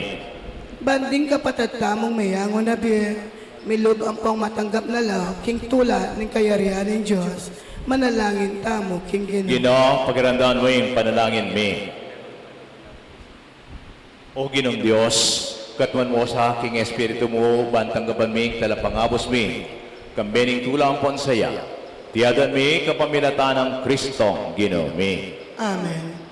Ban ding kapatad tamung meyangu na bie, milub ampong matanggap na la king tula ning kayarian ning Dios, manalangin tamu king Ginu. Ginu, pakiramdaman mu ing panalangin mi. O Ginung Dios, katmuan mu sa king Espiritu mu, ban tanggapan mi ing talapangabus mi, kambe ning tula ampon saya. Iti adwan mi kapamilatan nang Kristong Ginu mi. Amen.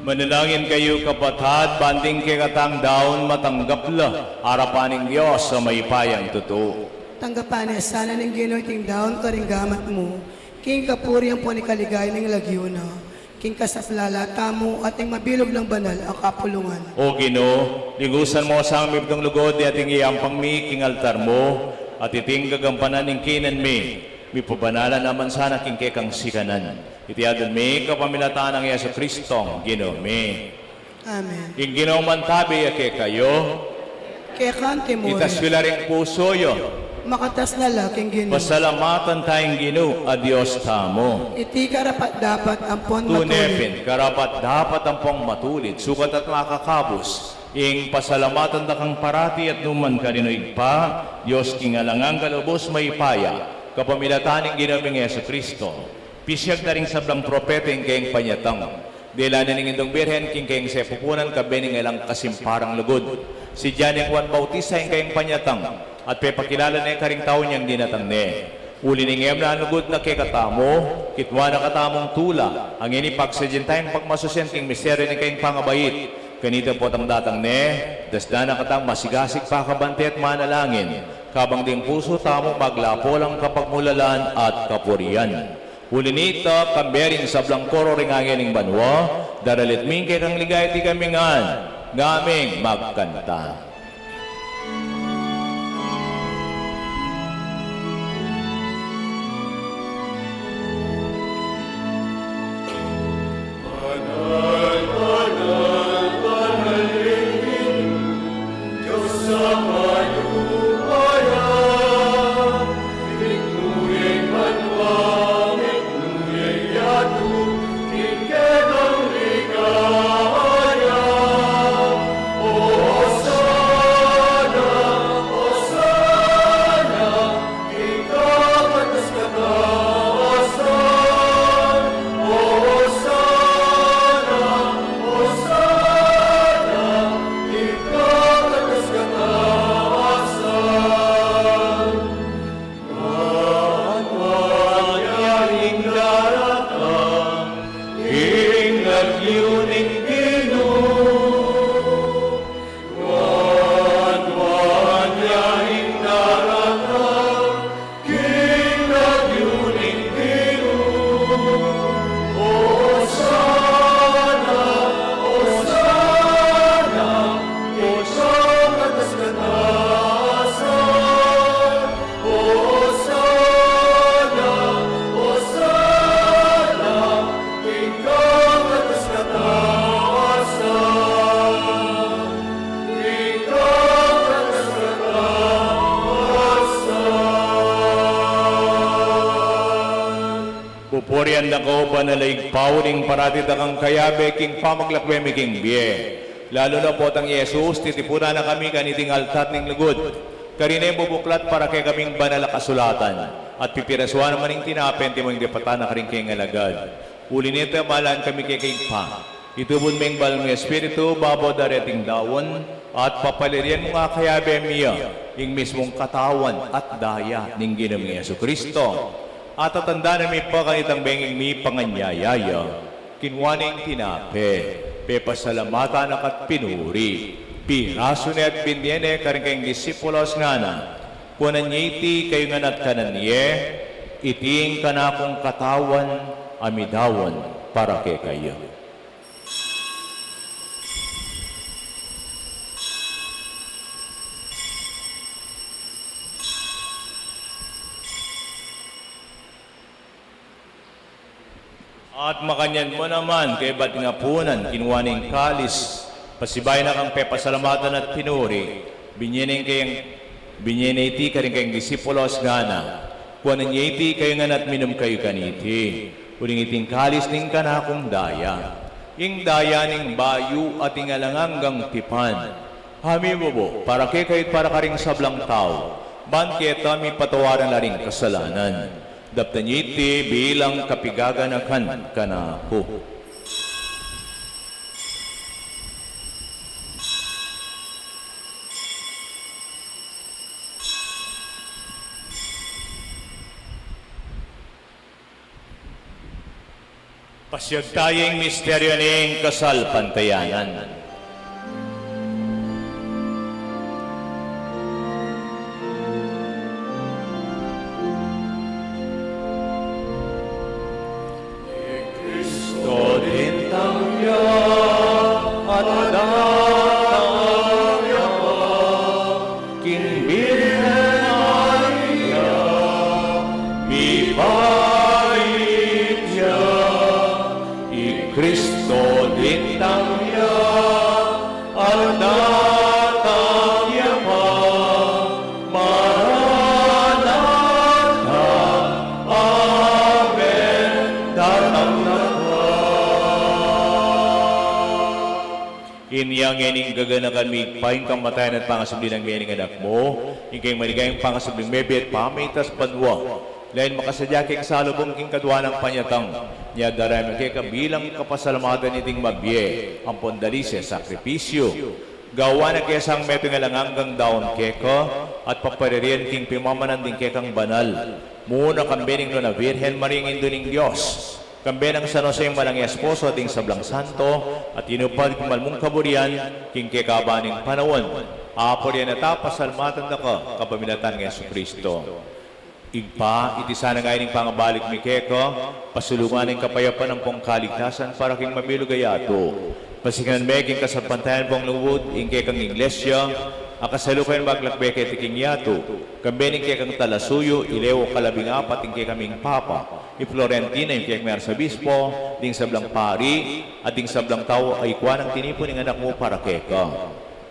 Manalangin kayu, kapatad, ban ding kekatang daun matanggap la arapan ning Dios a mayupayang tutu. Tanggapan na sana ning Ginu iting daun karing gamat mu, king kapurian ampon king kaligayan ning lagyu na, king kasaplalan tamu at ning mabilug nang banal a kapulungan. O Ginu, ligusan mu sang mibdung lugud iting iyampang mi king altar mu, at iting gagampanan ning keynan mi, mipabanalan na man sana king kekang sikanan. Iti adwan mi kapamilatan nang Jesucristong Ginu mi. Amen. Ing Ginu mantabi ya kekayu. Keka naman mu rin. Itas yu la ring pusu yu. Makatas na la king Ginu. Pasalamatan taya ing Ginu a Dios tamu. Iti karapat-dapat ampon matulid. Tune pin, karapat-dapat ampong matulid, sukat at makakabus, ing pasalamatan da kang parati at nukarin man, Ibpa, Dios king alang angga, lubus mayupaya, kapamilatan ning Ginu ming Jesucristo. Pisyag da ring sablang propeta ing kayang panyatang. Dinan na ning Indung Birhen king kayang sepupunan, kambe ning alang kasimparang lugud. Si Juan ing Bautista ing kayang panyatang, at pepakilala ne karing tau inyang dinatang ne. Uli ning e mu na lugud na kekatamu, kitwa na katamung tula, a ngeni pagsadyan tayang pagmasusian king misteryu ning kayang pangabait. Kanita potang datang ne, dasdan na katang masigasig pakabante at manalangin, kabang ding pusu tamu maglapo lang kapagmulalan at kapurian. Uli nita, kambe ring sablang koro ring angel ning banua, daralit mi ing kekang ligaya, iti kami ngan, ngaming magkanta. Pupurian da ka, O banal a Ibpa, uling parati da kang kayabe king pamaglakbe mi king bie. Lalu na potang i Jesus, titipunan na kami kaniting altar ning lugud. Karin e mu bubuklat para kekaming banal a kasulatan, at pipirasuan na man ing tinape, antimo ning dipatan na karing kayang alagad. Uli nita, malan kami keka Ibpa. Itubud me ing banal mung Espiritu babo da reting daun, at papalirian mu nga kayabe mi ya, ing mismung katawan at daya ning Ginu ming Jesucristo. At tatandanan mi pa kanitang bengi ing mipanganyaya ya, kinua ne ing tinape, pepasalamatan na ka't pinuri, pirasu ne at binie ne karing kayang disipulos, ngana: Kuanan ye iti kayu ngan at kanan ye, iti ing kanakung katawan a midaun para kekayu. At makanyan mu naman, kaybat ning apunan, kinua ne ing kalis, pasibayu na kang pepasalamatan at pinuri, binie ne ing kayang, binie ne iti karing kayang disipulos, ngana: Kuanan ye iti kayu ngan at minum kayu kaniti, uling iti ing kalis ning kanakung daya, ing daya ning bayu at ing alang anggang tipan, a mibubu para kekayu at para karing sablang tau, ban keta mipatawaran la ring kasalanan. Daptan ye iti bilang kapigaganakan kanaku. Pasiag taya ing misteryu ning kasalpantayanan. I Kristo dintang ya, at datang ya pa, king Birhen Maria, mipait ya. I Kristo dintang ya, at datang ya pa, Maranatha, amen, datang na ka. Inya ngeni ing gaganakan mi, Ibpa, ing kamatayan at pangasubli nang mie ning Anak mu, ing kayang maligayang pangasubling mebie at pamita sa banua, lalu makasadya keng salubung king kadua nang panyatang, inya darame keka bilang kapasalamatan iting mabie ampon dalise sakripisyu. Gawan na ke sang metung alang anggang daun keka, at paparirian king pimamanan ding kekang banal, muna kambe ning Nuan a Virgen Maria, Indu ning Dios, kambe nang San Jose, manang esposo, at ding sablang santo, at tinupad king mal mung kaburian king kekaban ning panaun. Apurian da ka, pasalamatan da ka, kapamilatan nang Jesucristo. Ibpa, iti sana ngeni ing pangabalik mi keka, pasulungan ing kapayapan ampong kaligtasan para king mabilug a yatu. Pasikan me king kasalpantayan pong lugud ing kekang Iglesia a kasalukuyan maglakbe keti king yatu, kambe ning kekang talasuyu, i Leo kalabing apat, ing kekaming Papa, i Florentino, ing kekaming Arsobispo, ding sablang pari, at ding sablang tau a ikua nang tinipun ning anak mu para keka.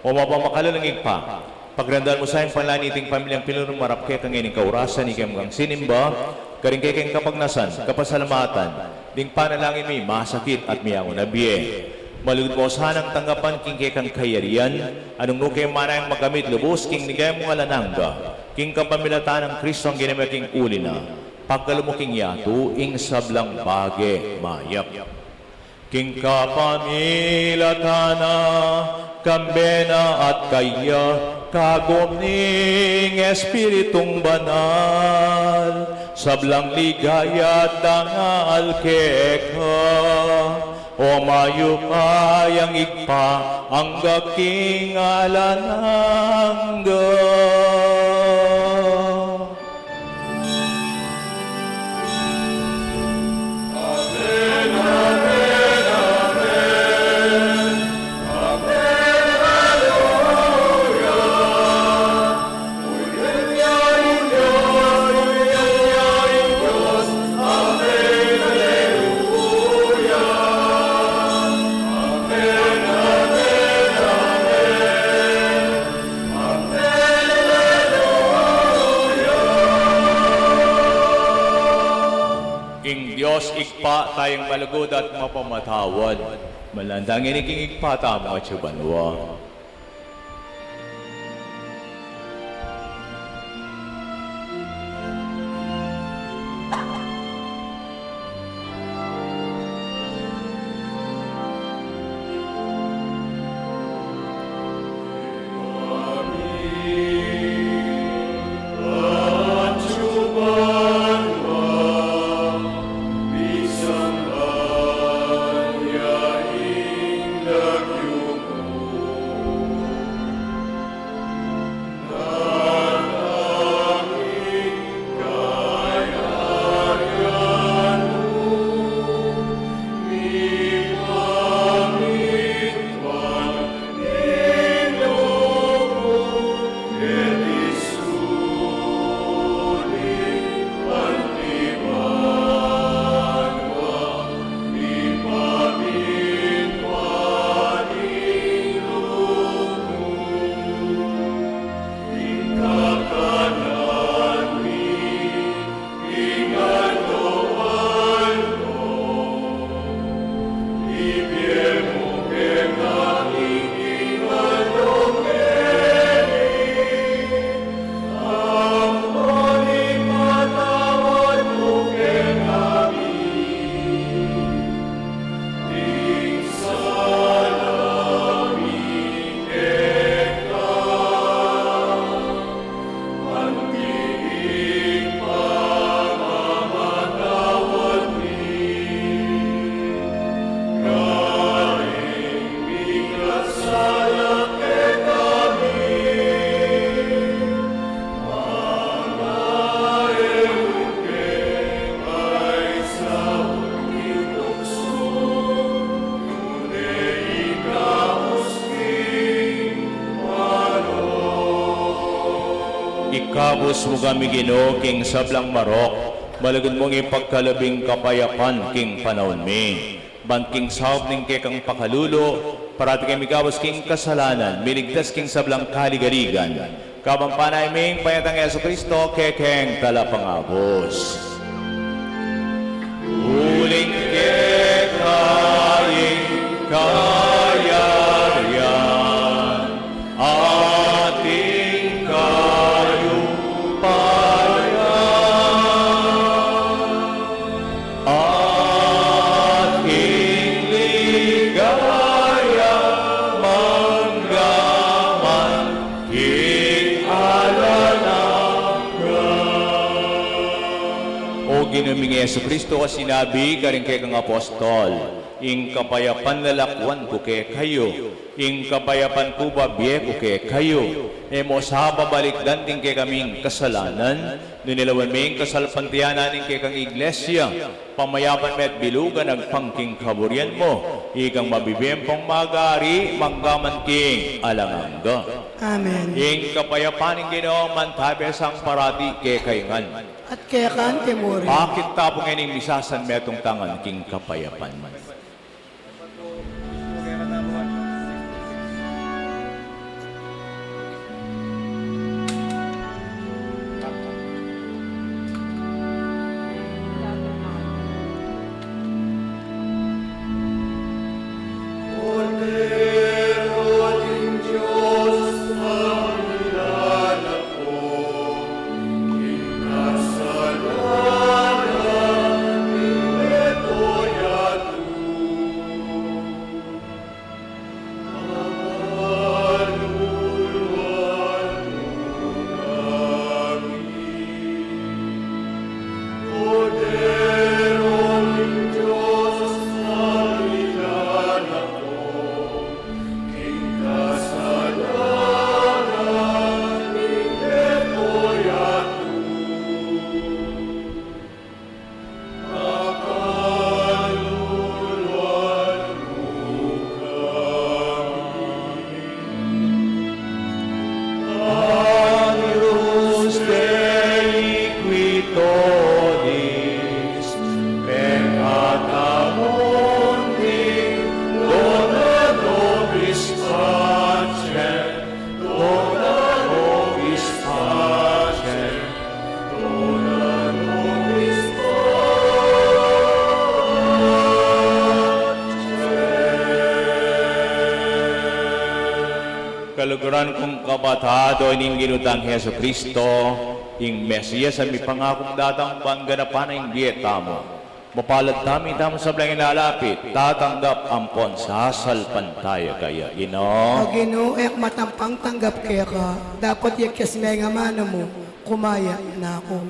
O mapamakalulung Ibpa, pagranduan mu sa ing panalangin niting pamilyang pinumarap keka ngening kaurasan, ikeng sinimba, karing kekeng kapagnasan, kapasalamatan, ding panalangin mi masakit at miyangu na bie. Malugud mu sanang tanggapan king kekang kayarian, a nung nu ke manayang makamit lubus king ligaya mung alang angga, king kapamilatan nang Cristong Ginu mi, king uli na, pagkalub mu king yatu ing sablang bage mayap. King kapamilatan na, kambe na at kaya, kagum ning Espiritung Banal, sablang ligaya at dangal keka, o mayupayang Ibpa, angga king alang angga. Ing Dios Ibpa tayang malugud at mapamatawad, manlanda ngeni king Ibpa tamu atsu banua. Ikabus mu kami, Ginu, king sablang marok, malugud mung ipagkalub ing kapayapan king panaun mi. Ban king saup ning kekang pakalulu, parati kami ikabus king kasalanan, miligtas king sablang kaligaligan. Kabang panayam mi ing panyatang Jesucristo, kekeng talapangabus. Uling keka ing kayarian, at ing kayupayan, at ing ligaya mangga Ginu ming Jesucristo a sinabi karing kekang apostol, "Ing kapayapan lalakwan ku kekayu, ing kapayapan ku babie ku kekayu, e mu sa babalikdan ding kekaming kasalanan, nune lawan me ing kasalpantayanan ning kekang Iglesia, pamayapan me at bilugan agpang king kaburian mu, ikang mabibie ampong magari, mangga man king alang angga." Amen. Ing kapayapan ning Ginu mantabe sa parati kekayu ngan. At keka mu rin. Pakit tamu ngening misasan metung tangan king kapayapan. Agnus Dei, qui tollis peccata mundi, dona nobis pacem, dona nobis pacem. Kaluguran kung kapatad, o ning Ginu tang Jesucristo, ing Mesias a mipangakung datang ban ganapan na ing bie tamu. Mapalad tamu, ing tamu sablang ilalapit, tatanggap ampon sasalpantaya kaya. Ginu. O Ginu, e ku matampang tanggap keka, dapot iyakyas me ing amanu mu, kumaya na ku.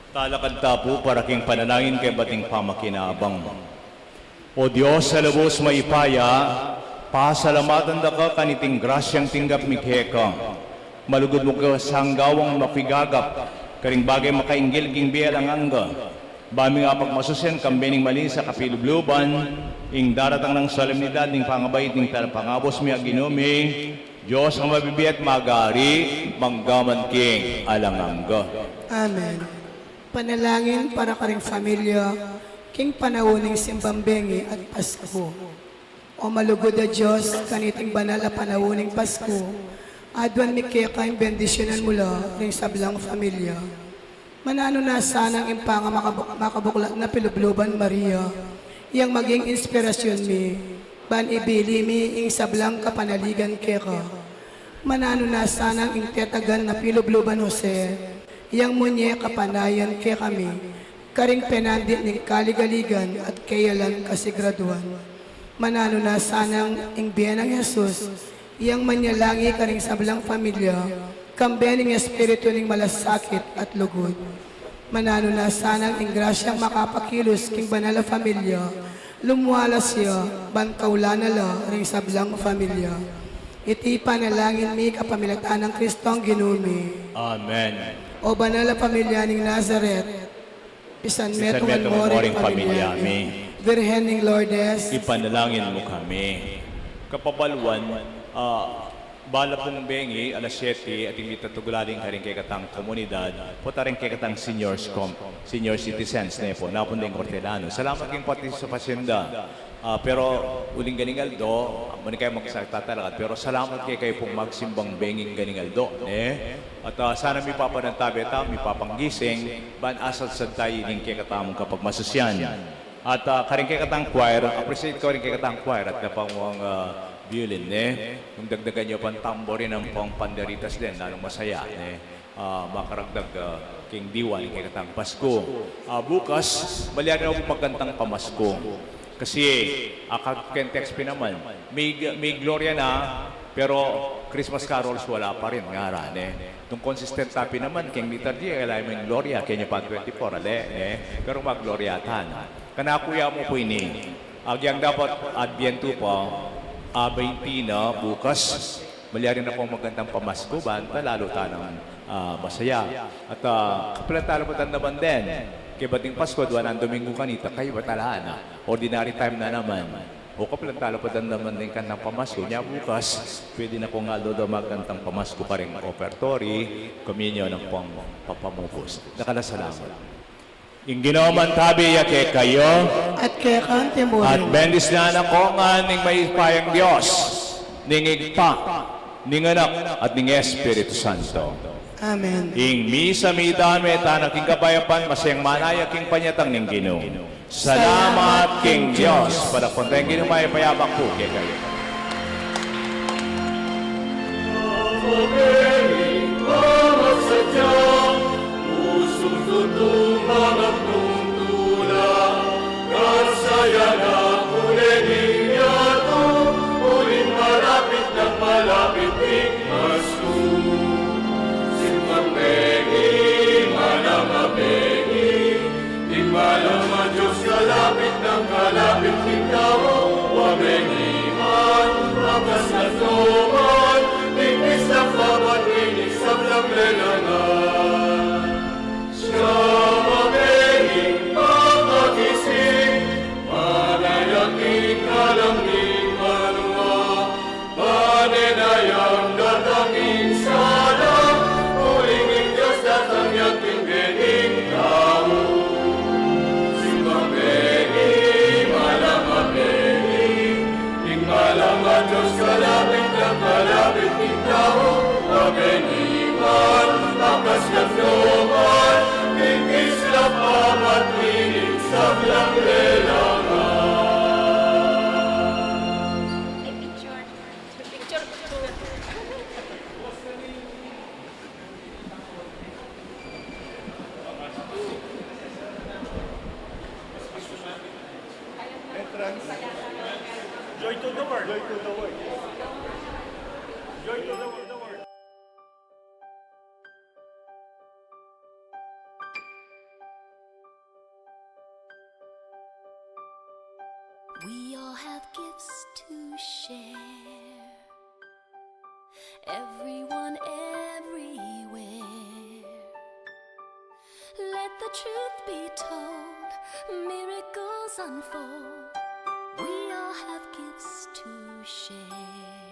Talakad ta pu para king panalangin kaybat ning pamakinabang. O Dios a lubus mayupaya, pasalamatan da ka kaniting grasyang tinggap mi keka. Malugud mu ka sanggawang mapigagap karing bagay makainggil king bie alang angga. Ba ming apagmasusian kambe ning malinis a kapilubluban ing daratang nang solemnidad ning pangabait ning talapangabus mi a Ginu mi, Dios a mabibie at magari, mangga man king alang angga. Amen. Panalangin para karing familia king panaun ning Simbang Bengi at Pasku. O malugud a Dios, kaniting banal a panaun ning Pasku, aduan mi keka ing bendisyunan mu la ring sablang familia. Mananu na sanang ing pangamakabuk-, makabuklat na Pilubluban Maria, yang maging inspirasyun mi, ban ibili mi ing sablang kapanaligan keka. Mananu na sanang ing tetagan na Pilubluban Jose, yang munye kapanayan kekami, karing penandit ning kaligaligan at keyalan kasiguraduan. Mananu na sanang ing bie nang Jesus, yang manyalangi karing sablang familia, kambe ning espiritu ning malasakit at lugud. Mananu na sanang ing grasyang makapakilus king banal a familia, lumualas ya, ban kaulan na la ring sablang familia. Iti panalangin mi kapamilatan nang Kristong Ginu mi. Amen. O banal a familia ning Nazaret, pisanmetungan mu ring familia mi. Virgen ning Lourdes, ipanalangin mu kami. Kapabaluan, ah, bala pung bengi, alas siyete, atin mi tatuglaling karing kekatang komunidad, pota ring kekatang seniors com-, senior citizens, ne pu, napun deng Hortelano. Salamat king partisipasyon da. Ah, pero uling ganing aldo, mani kayu magsalita talaga, pero salamat kekayu pung magsimbang benging ganing aldo, ne? At, ah, sana mipapanantabe tamu, mipapanggising, ban asadsad tamu ning kekatamung kapagmasusian. At, ah, karing kekatang choir, appreciate ku ring kekatang choir at kapamung, ah, violin, ne? Nung dagdagan yu pang tamborin ampong panderitas den, lalung masaya, ne? Ah, makaragdag, ah, king diwa ning kekatang Pasku. Ah, bukas, malyari na pung magkantang pamasku. Kasi, ah, kag-, keng text pin naman, may, may Gloria na, pero Christmas carols wala pa rin, ngara, ne? Nung consistent ta pin naman, keng liturgy, ala meng Gloria, keng Juan twenty-four, ale, ne? Pero mag-Gloria ta, ne? Kanaku ya mu pu ini, agyang dapat Adviento pa, ah, baynti na, bukas, malyari na pung magkantang pamasku, banta lalu ta nang, ah, masaya. At, ah, kapilan ta la pa dandam den, kaybat ning Pasku, aduang Dominggu kanita, kaybat ala na, ordinary time na naman. O kapilan ta la pa dandam den kantang pamasku, nya bukas, pwede na kung aldo da magkantang pamasku karing offertory, communion ampong papamubus. Dakal a salamat. Ing Ginu mantabi ya kekayu. At keka mu rin. At bendisnan na kayu ngan ning mayupayang Dios, ning Ibpa, ning Anak, at ning Espiritu Santo. Amen. Ing misa mita na king kapayapan, masayang manaya king panyatang ning Ginu. Salamat king Dios. Padakpan tayang Ginu, mayupaya pu kekayu. Ing Malam a Dios, kalapit nang kalapit king tau, wa meniman, bakas na tuman, ning pista pamatwi ning sablang lelangan. Siya mabenging makagising, manaya king alang ning banua, pane na yang datang ing sala, uling ing Dios datang ya king bie ning tau. Simbang bengi, malam a bengi, ing Malam a Dios, kalapit nang kalapit king tau, wa meniman, bakas na tuman, king pista pamatwi ning sablang lelangan. Entrance. Joy to the world. Joy to the world. Joy to the world. We all have gifts to share. Everyone, everywhere. Let the truth be told. Miracles unfold. We all have gifts to share.